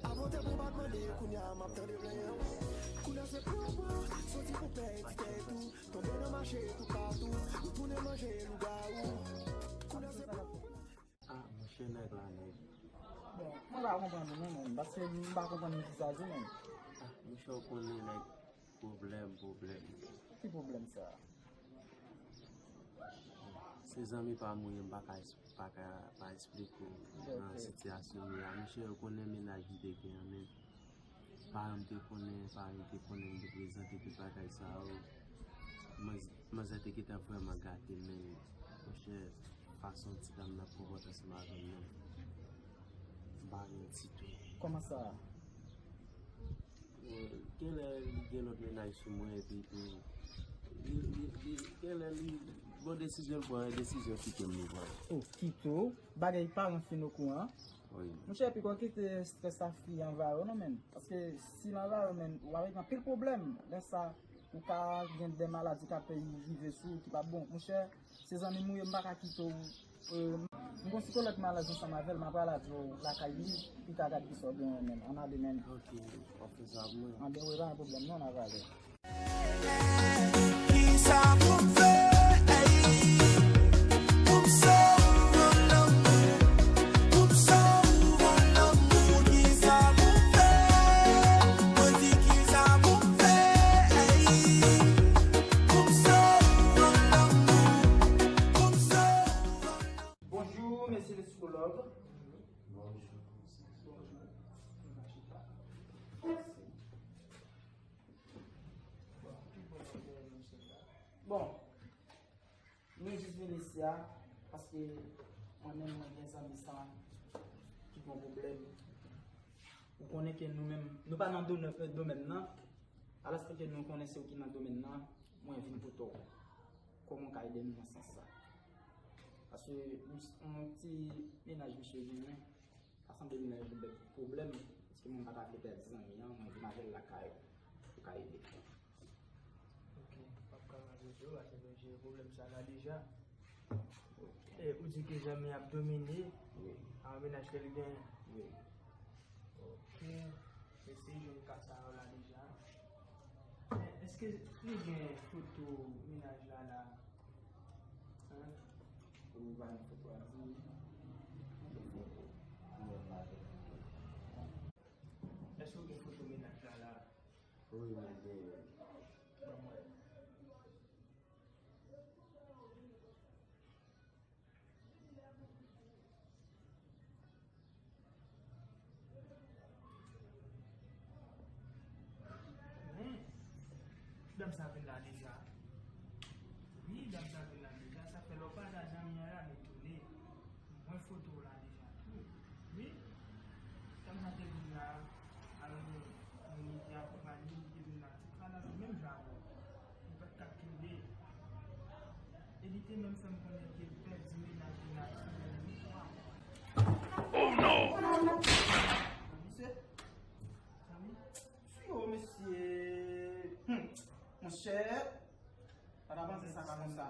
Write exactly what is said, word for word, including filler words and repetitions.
Avan te bon pa t mande, kounye a m ap tande plenyen w. Kounye a se pran pran, soti pou pèdi tèt ou, tonbe nan mache toupatou, ou tounen manje lougawou. Kounye a se pran pran. Ah, monchè, nèg la, nèg. Bon, mwen pa konprann ou non, menm, paske m pa konprann visaj ou menm. Ah, monchè, ou konnen, nèg, pwoblèm, pwoblèm. Ki pwoblèm sa? Se zanmi pa m ou ye, m pa ka, pa ka, pa esplike w nan sitiyasyon m ye a. Monchè, ou konnen mennaj m te gen an, men paran m te konnen, paran m te konnen m te prezante tout bagay sa yo. Manz-, manzè te gentan vrèman gate m, men monchè, fason ti dam nan ap konpòte ansanm avè m nan, m pa renmen ditou. Kòman sa? Genlè li gen lòt mennaj sou mwen, epi tou, li, li, li, genlè li, bon, desizyon l pran, desizyon kite m li pran. Oh, kite w? Bagay paran fin okouran. Wi. Monchè, piko kite strès sa fi anvayi w non, menm. Paske si l anvayi w, menm, w ap gen anpil pwoblèm. Lè sa, ou ka gen de maladi k ap rive sou ou ki pa bon. Monchè, se zanmi m ou ye, m pa ka kite w. Euh, m gon sikològ m al ansanm avè l, m ap pral di w lakay li, li ka gad kisa w genyen menm. Ann ale menm. Ok, w ap fè sa pou mwen. Anben wi, pa gen pwoblèm non, n ap ale. Kisa pou m fè, ey, pou m sove lanmou, pou m sove lanmou, kisa pou m fè? Mwen di kisa pou m fè, ey, pou m sove lanmou, pou m sove lanmou. Bonjou, mesye le sikològ. Bonjou. Bonjou. Nou ka chita. Mèsi. Bon, nou jis vin isi a, paske mwen menm, mwen gen zanmi sa ki gon pwoblèm. Ou konnen ke nou menm, nou pa nan do-, domèn nan, alòske nou konnen se ou ki nan domèn nan, mwen vin pou tò. Kòman w ka ede nou nan sans sa? Paske yon, yon ti mennaj misye genyen, sa sanble vin yon bèl pwoblèm, paske mwen pa ta vle pèdi zanmi an, mwen vin avè l lakay ou pou ka ede. Ok, m ap ka mande tou, paske nou jere pwoblèm sa la deja. Ok. E ou di ke zanmi ap domine, wi, a yon mennaj ke li genyen. Wi. Ok. Mesye jwenn ka sa yo la deja. Men, èske li gen foto mennaj la la? Hein? Ou pa gen foto a di? Ou gen foto. Èske ou gen foto mennaj la la? Wi, mwen gen. Ban mwen. Men, dam sa vin la deja. Wi, dam sa vin la deja. Sa fè lè w pa la zanmi an la, m etone. M wè foto w la deja tou. Wi. Dam sa te vin la, alò, moun li te akonpaye, li te vin la tou kalal, menm jan avè w. Li pa t ka kenbe. E li te menm fè m konnen ke l pèdi mennaj li nan aksidan nan mi twa. Oh non! Mesye, zanmi, fiyo, mesye. Hmm. Monchè, pa ta panse sa ka konsa.